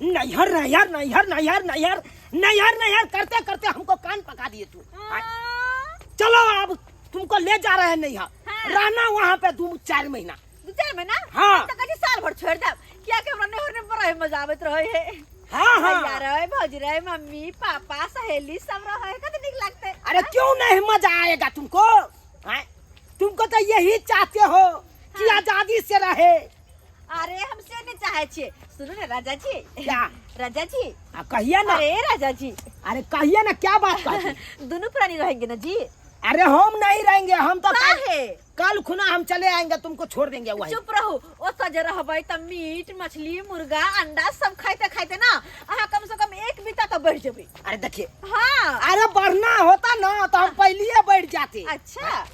नैहर नैहर नैहर नैहर नैहर नैहर नैहर करते करते हमको कान पका दिए तू। हाँ। चलो अब तुमको ले जा रहे हैं नैहर। हाँ। रहना वहाँ पे 2-4 महीना। 2-4 महीना? हाँ। तो कहीं साल भर छोड़ दब, क्या के हमरा नैहर में बड़ा मजा आबैत रहे है। हाँ हाँ। भैया रहे, भौजी रहे, मम्मी पापा सहेली सब रहे, कते नीक लगते। अरे क्यों नहीं मजा आएगा तुमको? हाँ? तुमको तो यही चाहते हो कि आजादी से रहे। अरे हम से नहीं चाहे छिए। सुनो ना राजा जी। क्या? राजा जी। हाँ, कहिए ना। अरे राजा जी। अरे कहिए ना, क्या बात कहती? दोनों प्राणी रहेंगे ना जी? अरे हम नहीं रहेंगे, हम तो काहे? कल खुना हम चले आएंगे, तुमको छोड़ देंगे वही। चुप रहो, ओ सजे रहबै त मीट मछली मुर्गा अंडा सब खाइते खाइते ना अहाँ कम से कम 1 बीता तो बढ़ जेबै। अरे देखिए। हाँ। अरे बढ़ना होता ना तो हम पहले बढ़ जाते। अच्छा।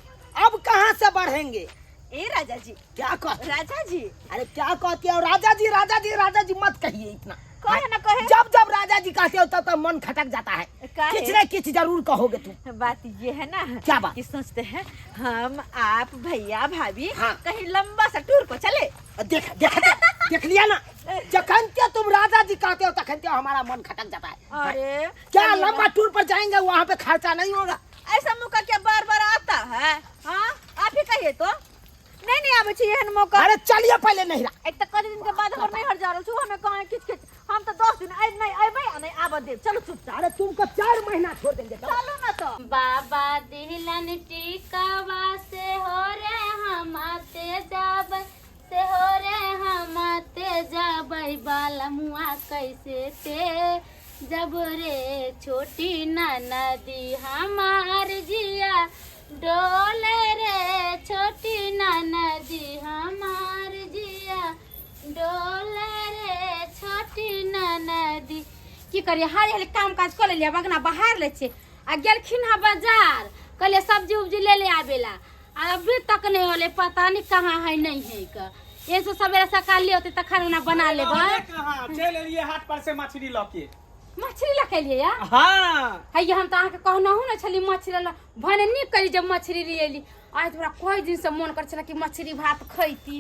अब कहाँ से बढ़ेंगे? ए राजा जी। क्या कहते? राजा जी। अरे क्या कहते हो राजा जी, राजा जी, राजा जी मत कहिए इतना। कहे ना कहे। जब जब राजा जी कहते हो तब तब मन खटक जाता है। काहे? किच न किच जरूर कहोगे तुम। बात ये है ना। क्या बात? कि सोचते हैं हम आप भैया भाभी हाँ। कहीं लंबा सा टूर पर चले। देख, देख, देख, देख लिया ना, जखन के तुम राजा जी कहते हो तखन के हमारा मन खटक जाता है। अरे क्या चलिए लंबा ना। टूर पर जाएंगे, वहाँ पे खर्चा नहीं होगा। ऐसा मौका क्या बार बार आता है? हाँ आप ही कहिए तो। नहीं नहीं आवे छी एहन मौका। अरे चलिए पहले नैहरा। एक तो कई दिन के बाद हम नैहर जा रहल छु, हमें कहे किच किच, हम तो 10 दिन आइ नहीं आइबै आ नहीं आबऽ देब। चलो चुपचाप। अरे तुमको 4 महीना छोड़ देंगे। चलो। चलो ना तो। बाबा दिलन टीकावा से हो रे हम आते जाबै, से हो रे हम आते जाबै, बाला मुआ कैसे ते जब रे छोटी ननदी हमार जिया डोले रे, छोटी ननदी हमार जिया डोले रे, छोटी ननदी। की करिए, हारी हारी काम काज कऽ लेलियै, बगना बाहर लै छियै आ गेलखिन हँ बाजार, कहलियै सब्जी उब्जी ले ले आबेला, आ अभी तक नहीं होले, पता नहीं कहाँ है नहीं है का। ये से सवेरे सकाल ले होते त खाना उना बना लेबै। अरे कहाँ चलि एलियै हाट पर से मछली लऽ के। मछली लऽ के एलियै या? हाँ। हैया हम तऽ अहाँके कहनहु ने छली मछली लऽ, भने नीक करी जब मछली ले एली। आइ तऽ हमरा कई दिन से मन करै छलै कि मछली भात खैती।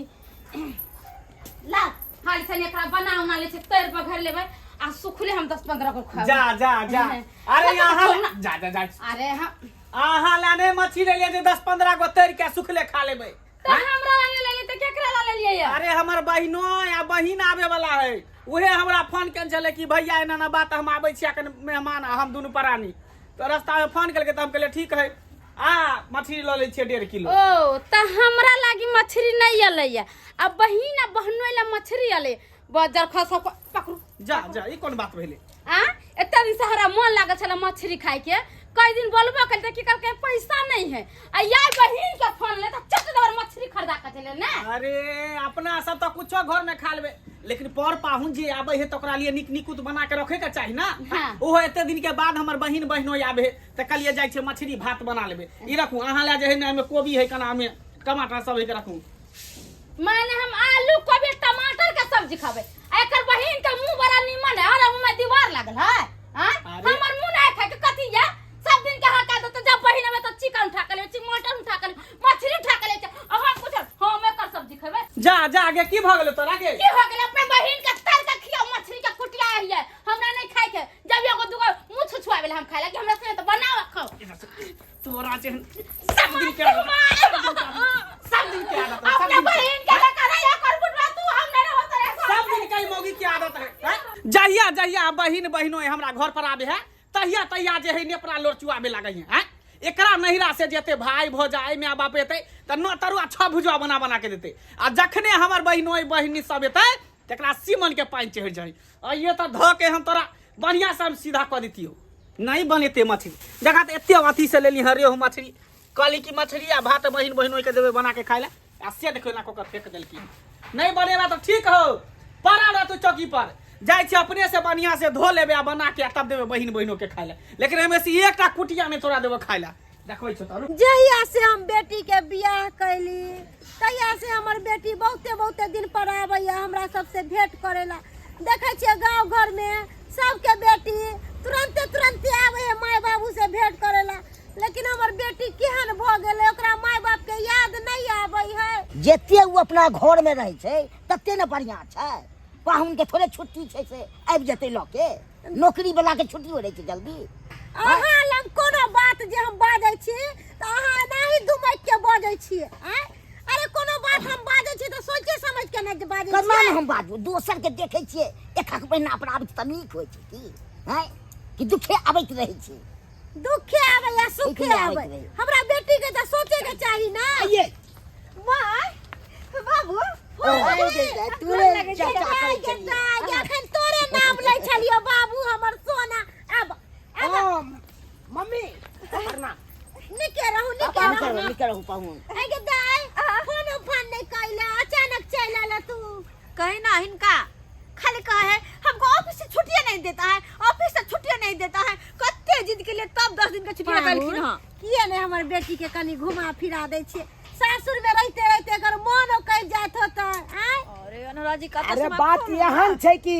ला हाल छली एकरा बना उना लै छै, तैर बघारि लेबै आ सुखले हम 10-15 गो खाबै। जा जा जा। हाँ। अरे जा, यहाँ छोड़ ना। जा जा जा। अरे हाँ। अहाँ ला नहि मछली लेलियै जे 10-15 गो तैर के सुखले खा लेबै। तऽ हमरा ला नहि लेलियै तऽ केकरा ला लेलियै या? अरे हमर बहिनो या बहिन आबे वाला है, उहे हमरा फोन केने छलै कि भैया एना एना बात, हम आबै छी अखन मेहमान आ हम दुनू प्राणी। तऽ रास्ता में फोन केलकै तऽ हम कहलियै ठीक है, आ मछली लऽ लै छियै 1.5 किलो। ओ तऽ हमरा लागी मछली नहि एलैया, आ बहिन आ बहनोइ ला मछली एलै। बजर खा सब पकड़ू। जा जा, ई कोन बात भेलै? आ एते दिन से हमरा मन लागल छलै मछली खाय के, कई दिन बोलबो कल तऽ की कहलकै पैसा नहीं है, आ या बहिन के फोन ले तऽ चट दबर मछली खरीदा के चले ने। अरे अपना सब तऽ कुछो घर में खा लेबै, लेकिन पर पाहुन जे आबै है तऽ ओकरा लिए नीक निकुत बना के रखे के चाही ना। हाँ। ओहो एते दिन के बाद हमर बहिन बहिनोइ आबे है तऽ कहलियै जाइ छै मछली भात बना लेबै। ई रखू अहाँ लए जे है ने, एहिमे कोबी है, कना में टमाटर सब है के रखू। माने हम आलू कोबी टमाटर के सब्जी खाबे, आ एकर बहिन के मुंह बड़ा नीमन है और मुंह में दीवार लागल है। हां? अरे। हमर मुंह नहीं खाए के कथी है? सब दिन के हका दे, तो जब बहिन आवे तो चिकन उठा के ले, मटन उठा के ले, मछली उठा के ले, और हम पूछल हम एकर सब्जी खेबे। जा जा आगे की भ गेलो तोरा के? की हो गेल? अपने बहिन के तर के खियाओ मछली के कुटिया है, हमरा नहीं खाए के। जब एगो दुगो मुंह छुछुआवे हम खाए लगे, हमरा से तो बनाओ खाओ। तोरा जे सब दिन के आदत, सब दिन के आदत है, सब अपने दिन के। बहिन के लेकर आया कर बुढ़वा तू, हम नहीं रहो तेरे साथ। सब दिन के मौगी के आदत है, हैं? जहिया जहिया बहिन बहिनो हमरा घर पर आबे है तहिया तहिया जे है नेपरा लोर चुआबे लागे है, हैं? एकरा नहिरा से जेते भाई भौजाई my बाप एते त 9 तरुआ 6 भुजवा बना बना के देते, आ जखने हमर बहिनोई बहिनी सब एते तकरा सीमन के पानि चढ़ि जाय। आ ये त धऽ के हम तोरा बढ़िया से हम सीधा कऽ देतियौ। नहीं बनेते मछली देखा तऽ एते अथी से लेली हँ रेहू मछली, कहली कि मछली आ भात बहिन बहिनोई के देबै बना के खाय ला, आ से देखो एना कऽ के फेंक देलकी। नहीं बनेबा तऽ ठीक हौ, पड़ा रहतौ चौकी पर, जाइ छी अपने से बढ़िया से धो लेबै आ बना के आ तब देबै बहिन बहिनो के खाय ला, लेकिन एहिमे से एकटा कुटिया नहि तोरा देबो खाय ला। देखबै छौ तोरा। जहिया से हम बेटी के बियाह कैली तहिया से हमर बेटी बहुते बहुते दिन पर आबैया हमरा सबसे भेंट करेला। देखै छियै गाँव घर में सबके बेटी तुरंते तुरंते आबै है माय बाबू से भेंट करेला, लेकिन हमर बेटी केहन भऽ गेलै ओकरा माय बाप के याद नहीं आबै है। जते उ अपना घर में रहै छै तते ने बढ़िया छै। पाहुन के थोड़े छुट्टी छै से आबि जेतै लऽ के नौकरी वाला के छुट्टी हो रहै छै जल्दी। अहाँ लग कोनो बात जे हम बाजै छी तऽ अहाँ एनाही दुमकि के बजै छियै। आँय, अरे कोनो बात हम बाजै छी तऽ सोचे समझ के ने बाजै केना छियै। ने हम बाजू, दोसर के देखै छियै एकक महीना पर आबै छै तऽ नीक होइ छै की? आँय, कि दुखे आबैत रहै छै? दुखे आबै या सुखे सुखे आबैत आबै, रहै। हमरा बेटी के तऽ सोचे के चाही ना। आइए। माय बाबू, आबि गेल, तोरे चर्चा करै छलियै। अखन तोरे नाम लै छलियो बाबू हमर सोना। आब आब मम्मी प्रणाम। निके रहू, निके निके रहू, रहू, निके रहू पाहुन। ऐ गे दाय, फोनो फान नहीं कैला, अचानक चलि आला तू। कही ना हिनका खाली कहे है हमको ऑफिस से छुट्टियां नहीं देता है, ऑफिस से छुट्टियां नहीं देता है। कत्ते जिद के लिए तब 10 दिन के छुट्टियां देलखिन हँ। किया नहीं हमर बेटी के कनी घुमा फिरा दै छियै? सासुर में रहते रहते एकर मन ओकरि जाइत होतै। आँय, अरे अनुराग जी, कतऽ अरे से बात फोन एहन छै कि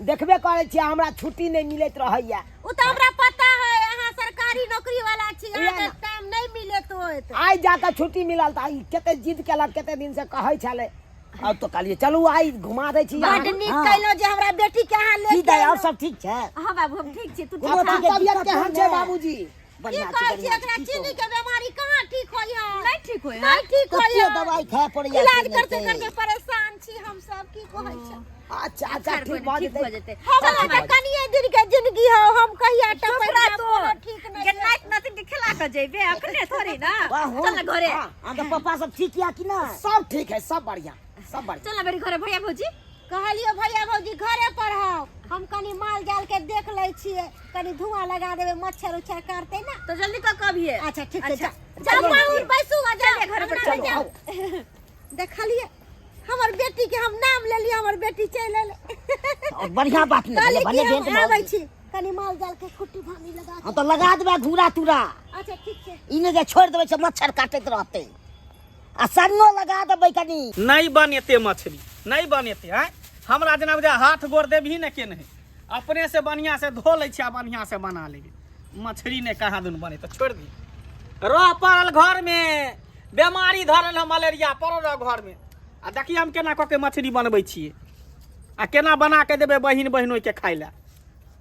देखबे करै छियै हमरा छुट्टी नहि मिलैत रहैया। ओ तऽ हमरा पता है, अहाँ सरकारी नौकरी वाला छी, उएह अहाँके ने। टाइम नहीं मिलत होत। आइ जाकऽ छुट्टी मिलल तऽ आइ कते जिद केलक, कते दिन से कहै छलै, अब तो कहलियै चलू आइ घुमा दै छी। बड नीक हँ। कैलहुँ जे हमरा बेटी के अहाँ ले की दाइ, और सब ठीक छै? हाँ बाबू, हम ठीक छी, तू कोनो ठीक चीज के छह? तबियत दिक्कत केहन छै नहि। बाबूजी? की बढ़िआँ छै, कहै छी, बढ़िआँ एकरा छै, की चीनी कहू? के बीमारी कहाँ ठीक होय है? नहीं ठीक होय है। नहीं ठीक होय कते है। दवाई खाय पड़ैया इलाज से नहि करते छै। करते परेशान छी हम सब, की कहै छै। अच्छा अच्छा, खैर, ठीक कोइ भऽ नहीं, ठीक जेतै। भऽ जेतै। हमरा चल तऽ कनिये दिन के जिंदगी हो, हम कहिया टपै तोरा जायब, तो कोनो ठीक नहि के छै। नाति नातिन के खिला के जेबे अखने थोड़ी ना। पाहुन, चल ना घरे। हाँ, अहाँके पप्पा सब ठीक या कि ना? सब ठीक है, सब बढ़िया, सब बढ़िया। चल ना बेटी घरे भैया भौजी। कहलियो भैया भौजी घरे पर हो, हम कनी माल जाल के देख लै छियै, कनी धुआं लगा देबै, मच्छर उच्छर काटतै ना। तो जल्दी कऽ कभिए। अच्छा ठीक छै, अच्छा। जा जा पाहुन, बैसू आ जा चलिए घरे पर, अंगना में चलो, जाओ। आओ। देखलियै हमर बेटी के हम नाम लेलियै, हमर बेटी चलि एलै। और बढ़िया बात नहीं कहली भेलै, कि भने हम भेंट भऽ आबै गेल। छी, कनी माल जाल के खुट्टी भानी लगा हम तऽ लगा देबै घूरा तूरा। अच्छा ठीक छै। ई नहि जे छोड़ि देबै से मच्छर काटैत रहतै, आ सन्नो लगा देबै कनी। नहीं बनेते मछली, नहीं बनेते। आँय, हमरा जेना बुझाय हाथ गोड़ देबही ने के नहीं, अपने से बढ़िया से धो लै छी आ बढ़िया से बना लेबै मछली। नहि कहाँ दुनू बनेतै, छोड़ि दी। रह पड़ल घर में बेमारी धरल है, मलेरिया, पड़ल रह घर में। आ देखिए हम केना कऽ के मछली बनबै छियै आ केना बना के देबै बहिन बहिनोइके खाय लए।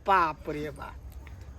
बाप रे बाप,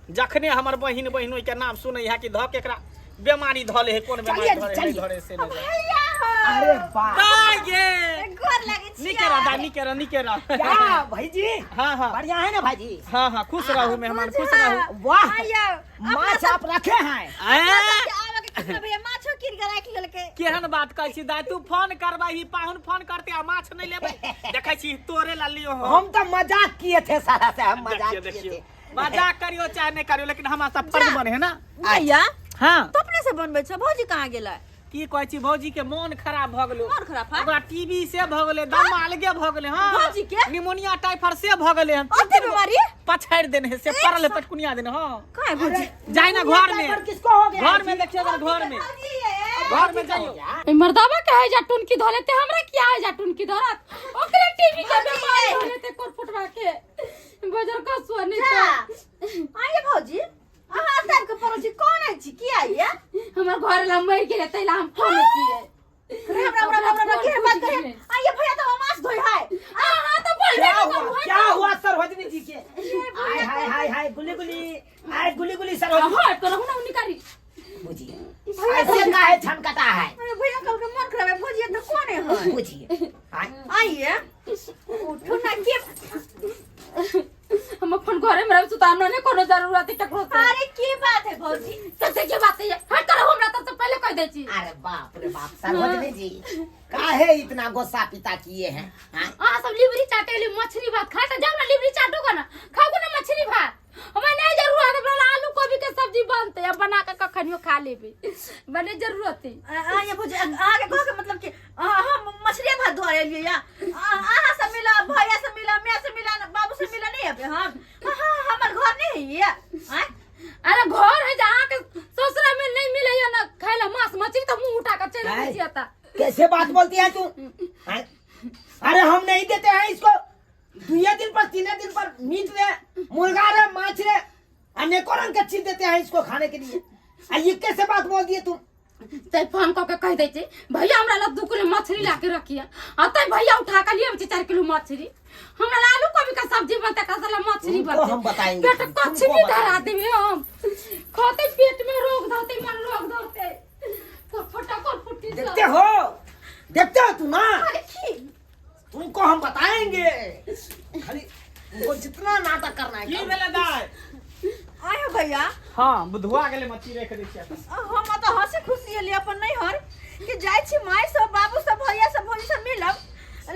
जखने हमर बहिन बहिनोइके नाम सुनै है कि धऽ के एकरा बेमारी धऽ ले है, कोन बेमारी चलिए, धरे है, चलिए। धरे से नहि जाने। अरे बाप दाइ गे, गोर लागै छी। नीके रह दाइ, नीके रह, नीके रह। क्या भाईजी? हाँ हाँ, बढ़िया है ना भाईजी? हाँ हाँ, खुश रहू मेहमान, खुश रहू। वाह, आइयो माछ आप रखे हैं? ऐं? आबे के कितना भैया माछो कीन के राखि लेलकै। केहन बात कहै छी दाइ, तू फोन करबही, पाहुन फोन करते आ माछ नहि लेबै? देखै छी तोरे ला लियो। हम तो मजाक किए थे सारा से, हम मजाक देखियो किए देखियो थे। मजाक करियो चाहे नहि करियो, लेकिन हमरा सब फर्ज बने है ना। भैया। हाँ, तो अपने से बनबै छ, भौजी कहाँ गेलै? की कहै छी, भौजी के मोन खराब भऽ गेलै। मोन खराब है? ओकरा टीबी से भऽ गेलै, दमा अलगे भऽ गेलै। हाँ, भौजी के? निमोनिया टाइफाइड से भऽ गेलै हन। ओते बीमारी पछाड़ि देने है से, पड़ल है, पटकुनिया देने। हाँ कहाँ है भौजी? जाय ना घर में। टाइफाइड किसको हो गया? घर में देखियो, अगर घर में, घर में जाइयो। ए मर्दावा के है जा टुनकी धरे ते, हमरा किया है जा टुनकी धरत? ओकरे टीवी के बीमारी होले ते कोर फुटवा के बजर का सोने जा। आइए भौजी, अहाँ सबके पड़ोसी कौन है छी? की आइए? हमर घर ला मर गेले तैला हम फोन किए। हमरा हमरा हमरा के बात करे। आइए भैया, तो माछ धोई है। अहाँ तो बोलबे क्या नहीं हुआ करू। क्या हुआ सरोजनी जी के? हाय हाय हाय हाय, गुली गुली हाय, गुली गुली सरोजनी। हट करू ना निकारी। बुझिए ऐसे काहे छनकता है? अरे भैया, कल के मन खराब है भौजी, तो कौन है? बुझिए हाय। आइए, उठो ना के हम अपन घरे में रहब सुता, हमरा नहीं कोनो जरूरत है केकरो से। अरे की बात है भौजी? सबसे की बात है, हट करू, हमरा तब से पहले कह दै छी। अरे बाप रे बाप, सरोजनी जी काहे इतना गुस्सा पिता किए हैं? हाँ? अहाँ सब लिबरी चाटे ली मछली भात खाए त जाओ ना लिबरी चाटू ना, खाओ ना मछली भात। हमरा नहीं जरूरत है, हमरा आलू गोभी के सब्जी बनते अब बना के कखनियो खा लेबे, बने जरूरत है। आइए भौजी, अहाँ के कह के मतलब कि हम मछली भात धोरे लिए या अहाँ से मिला, भैया से मिला, मैं से मिला, बाबू से मिला नहीं अबे हम। हाँ, हमर घर नहीं है ये। आँय? अरे घर है जहाँ के ससुरा में नहीं मिले या ना खाए ला मांस मछली तो मुंह उठा कर चले आँय? जाता। कैसे बात बोलती है तू? हाँ? अरे हम नहीं देते हैं इसको, दुए दिन पर तीन दिन पर मीट रे, मुर्गा रे, माछ रे, अनेकों रंग के चीज देते हैं इसको खाने के लिए, आ ये कैसे बात बोल दिए तुम? तै फोन कऽ के कहि दै छै भैया हमरा लग 2 किलो मछली ला के रखिए आ तै भैया उठा के लिए छै 4 किलो मछली हमरा ला आलू कोबी का सब्जी बनते का साला मछली तुमको बनते हम बताएंगे, पेट तुमको कच्ची भी बताएंगे। धरा देबे हम खाते पेट में रोग धरते मन रोग धरते फटाफट फुटी देखते हो देखते हो तुम ना तुमको हम बताएंगे खाली तुमको जितना नाटक करना है की करो। भेलै दाइ आयो भैया हँ बुधुआ गेलै मछली राखि दै छियै हम तऽ हंसी खुशी एलियै अपन नैहर कि जाइ छी माय सब बाबू सब भैया सब भौजी सब मिलब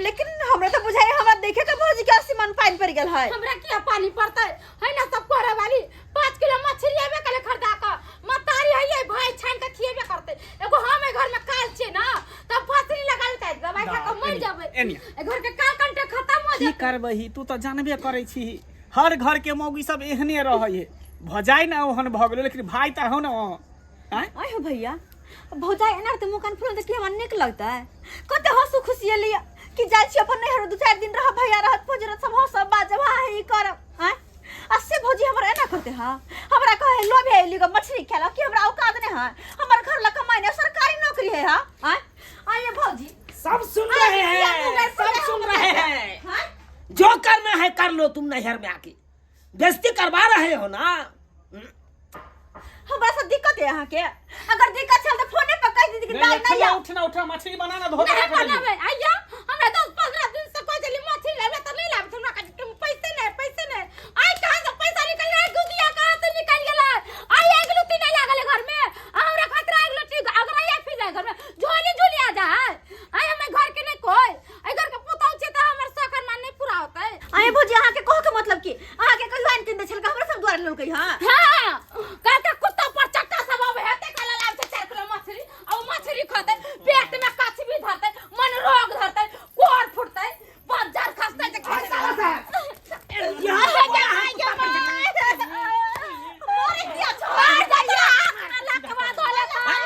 लेकिन हमरा तऽ बुझाइ हमरा देखे के भौजी के आसमान पानि पड़ि गेल है हमरा किया पानी पड़तै है ना सब करे वाली 5 किलो मछली आबे कले खरीदा के मतारी है ये भाई छान के खिएबे करते एगो हम ए घर में काल छियै ना तब फसरी लगा लेतै दवाई खा के मर जेबै एनिया। ए घर के काल कंटे खत्म हो की जेतै करबही तू तऽ जानबे करै छी हर घर के मौगी सब एहने रहै है भजाइ ने ओहन भऽ गेलो लेकिन भाई तऽ हो ने आँय आयो भैया भौजाई एना तऽ मुँह कान फुलल तऽ की हमरा नीक लगतै कते हंसू खुशी एलियै कि जाइ छी अपन नैहर 2-4 दिन रहब भैया रहत भौजी रहत सब हंसब बाजब हाँ ही करब आँय आ से भौजी हमरा एना करते हाँ हमरा कहे लोभे एली गो मछली खेला कि हमरा औकात नहीं है हमर घर ला कमाई नहीं सरकारी नौकरी है हाँ आँय आइए भौजी सब सुन रहे हैं सब सुन रहे हैं हाँ जो करना है कर लो तुम नैहर में आके बेइज्जती करवा रहे हो ना हमरा से दिक्कत है अहाँ के अगर दिक्कत छल तऽ फोने पर कहि दीदी कि नहीं, दाइ नहीं उठना आउ उठना उठना मछली बनाना धो के नहीं रख देली। बनावे आइया हमरा 10-15 दिन से कोई जली मछली लावे त नहीं लावे हमरा कहै कि पैसे नहीं पैसे नहीं आई कहां से पैसा निकल रहा है गुदिया कहां से निकल गेला आई एक लुटी नहीं लागल है घर में आ हमरा खातिर एक लुटी अगर आई फिर जाए घर में झोली झोली आ जा आई हमें घर के नहीं कोई आई घर के पुतौ छे त हमर शौक अरमान नहीं पूरा होतै आए भौजी अहाँ के कहो के मतलब की अहाँ के कहियो आनि के दे छल हमरा सब द्वार लेलकै हां हाँ कहते कुत्ता पर चट्टा सब आवे है ते काला लाल से 4 किलो मछली और मछली खाते पेट में कछ भी धरते मन रोग धरते कोर फुटते बज्जर खसते जे हाय साला साहब यहाँ पे बोला है कुत्ता पर चट्टा। मोरे किया छो मार जाइया लकवा धोले का मार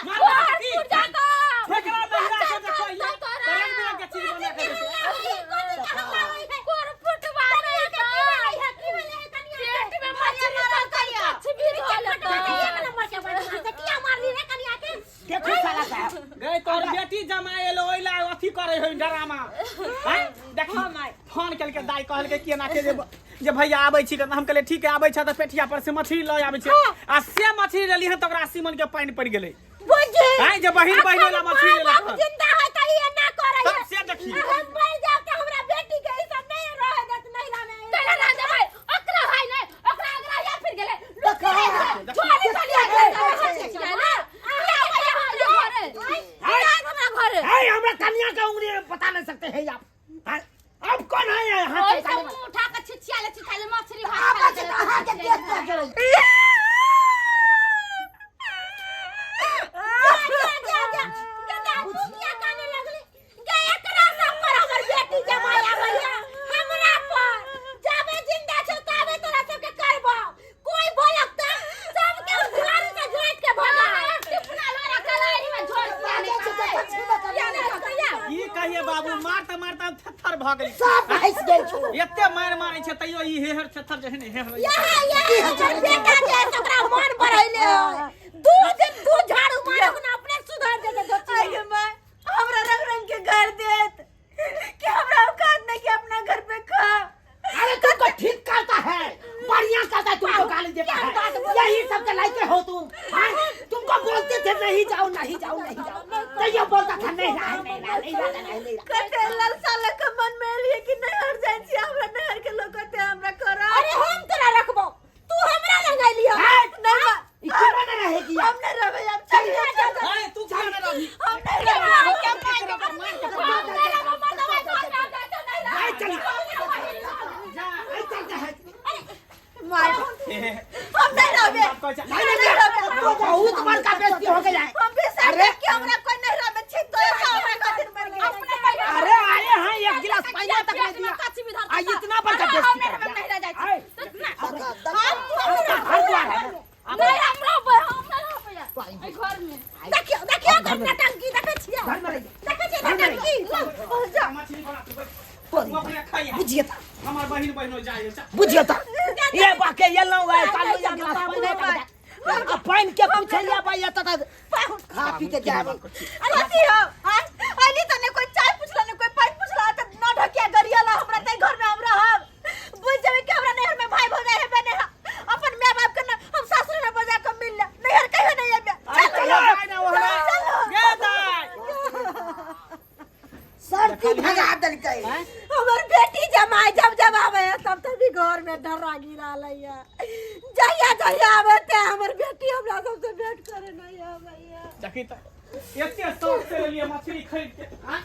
कोर मार, फुट जाता ठेकरा नहिरा के देखो ये तरंग बिरंग के चीज बना के देते। कोर फुटवा नहीं पेट में मछली कछ भी धोले देखो साला साहब गए तोहर बेटी जमाए एलो ओइ ला अथी करे होई ड्रामा हैं देखी फोन केलके दाई कहलके कि एना के जे जे भैया आबै छी तऽ हम कहलियै ठीक है आबै छ तऽ पेठिया पर से मछली लऽ आबै छै आ से मछली लेली हन तऽ ओकरा सीमन के पानि पड़ि गेलै बुझी हैं जे बहिन बहिन वाला मछली लेलक हन। जिंदा है त ई एना करे तब से देखी हम मर जाब त हमरा बेटी के ई सब नहीं रहे देत नहिरा में कैला ना देबै ओकरा है नै ओकरा अगरा या फिर गेलै लुक झोली झोली आ गेलै हमरा घरे है हमरा कन्या का उंगली में बता नहीं सकते हैं आप हैं? अब कौन है यहाँ ओइ चमकाने सब वाला? उठा के छिछिया ले छिछिया ले मछली भात आप खा अच्छे कहाँ के देख के गेलो? जा जा जा जा गदा तू किया काने लगली गे एकरा सब पर हमर बेटी जमाई आबैया हमरा पर जाबे जिंदा छौ ताबे तोरा सबके करबो कोई बोलक त सबके झाड़ू से झाट के भगा टिपना लोरा चला एही में झोर किया नहीं किया नहीं किया की कहिए बाबू मारता मारता हम थेथर भऽ गेली सब भैंस गेल छौ एते मारि मारै छै तैयो ई हेहर थेथर जे है ने हेहर यहा यहा हमर बेटा जे है ओकरा मन बढ़ैले है 2 दिन दू झाड़ू मारब ना अपने सुधर जेतै दोची आइ गे माय हमरा रंग रंग के घर देत कि हमरा औकात नहीं कि अपना घर पे खा अरे तुमको ठीक करता है बढ़िया करता है तुमको गाली देता है यही सब के लायक हो तुम हाँ? तुमको बोलते थे नहीं जाओ नहीं जाओ नहीं जाओ तो ये बोलता था नहीं रहा नहीं रहा नहीं रहा नहीं रहा कते लालसा लग के मन में एलिए कि नैहर जाइ छी हमरा नैहर के लोग कहते हमरा करा अरे हम तोरा रखबो तू हमरा लग आइली हो हाँ? नहीं बा- ई क्यों ना रहेगी हम नहीं रहबै अब चल जा चल जा। हैं तू क्यों ना रहबी हम नहीं रहबै नहीं चली नहीं चलते हैं माय हम नहीं रहबै कहै छै, नहीं नहीं नहीं, तो बहुत बड़का बेइज्जती हो गया है हम भी अरे! अरे कि हमरा कोई नहीं रहबै छी तो ऐसा हमरा खातिर मर गेल अरे आए हैं एक गिलास पानी तक नहीं दिया आ इतना बड़का बेइज्जती कर दिया। आए, आपका घर द्वार है ना? नहीं हमरा हमरा रहबै घर में देखियो देखियो घर में टंकी देखै छियै घर में रहिए देखै छियै ना टंकी जा मछली बना तू बैठ। तू अपने खाई बुझिए तो हमर बहिन बहिनो जाइ छै बुझिए तो ये बाके ये लाऊंगा कालू एक गिलास पानी तक दिया। आ पानि के पूछे ले आबै त खा पी के जाब। अरे अथी हो आय अइली त ने कोई चाय पूछला ने कोई पानी पूछला, त न ढकिया गरियाला हमरा त घर में हम रहब। बुझ जेबे कि हमरा नैहर में भाई भौजाई हेबे नहीं है। अपन माय बाप के न हम सासुर में बजा के मिल ले, नैहर कहियो नहीं आबे। अरे चलो जाय ना ओहने। चलो। गे दाय। सर्दी भगा देलकै। हमर बेटी जमाई जब जब आवे है तब तभी घर में डर्रा गिरा लैया। जहिया जहिया आवे ते हमर बेटी हमरा सबसे भेंट करे नहीं आवे है। देखी त एते शौक से लेलिए मछली खरीद के, आँ?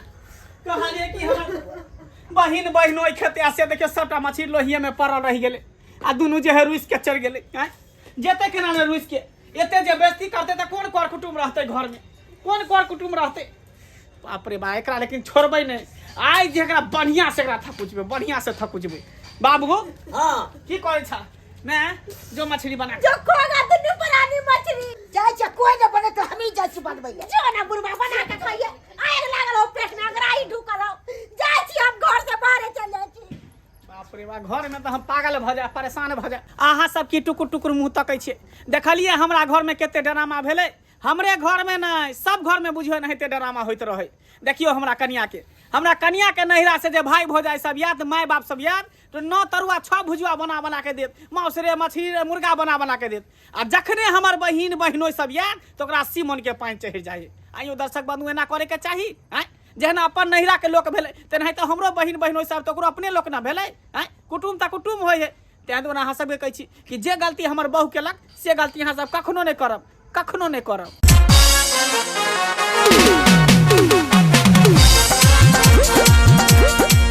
कहलिए कि हमर बहिन बहिनोइ खेते आ से देखियो सबटा मछली लोहिये में पड़ल रहि गेलै आ दुनू जे है रुसि के चलि गेलै। आँय, जेतै केना ने रुसि के? एते जे बेइज्जती करतै तऽ कोन कर कुटुम्ब रहतै घर में? कोन कर कुटुम्ब रहतै? बाप रे बा, एकरा लेकिन छोड़बै नहि आइ जे एकरा बढ़िया से एकरा थकुचबै, बढ़िया से थकुचबै। बाबू। हाँ। की करै छा? मैं जो मछली बना जो खोगा दुनू प्राणी मछली जाइ छै, कोई ने बने तऽ हमही जाइ छी बनबै लए। जो ना बुढ़वा बना के खाइए, आग लागल हो पेट में, अगराई ढुकल हो। जाइ छी हम घर से बाहरे चल जाइ छी। बाप रे बा, घर में तऽ हम पागल भऽ जाय, परेशान भऽ जाय। अहाँ सब की टुकुर टुकुर मुँह तकै छियै? देखलियै हमरा घर में कते ड्रामा भेलै? हमरे घर में नहि, सब घर में बुझियौ एनाहिते ड्रामा होइत रहै। देखियौ हमरा कनिया के, हमरा कनिया के नैहरा से जे भाई भौजाई सब याद, माय बाप सब याद तऽ 9 तरुआ 6 भुजुआ बना बना के देत, माउस रे मछली रे मुर्गा बना बना के देत। आ जखने हमर बहिन बहिनोइ सब याद तऽ ओकरा 80 मन के पानि चढ़ि जाइ। आइयो दर्शक बंधु, एना करे के चाही? आँय, जहिना अपन नैहरा के लोक भेलै तेनाहिते हमरो बहिन बहिनोइ सब तऽ ओकरो अपने लोक ने भेलै। आँय, कुटुम्ब तऽ कुटुम्ब होइ है। तेँ दुआरे अहाँ सबके कहै छी कि जे गलती हमर बहू केलक से गलती अहाँ सब कखनो नहि करब, कखनो नहि करब।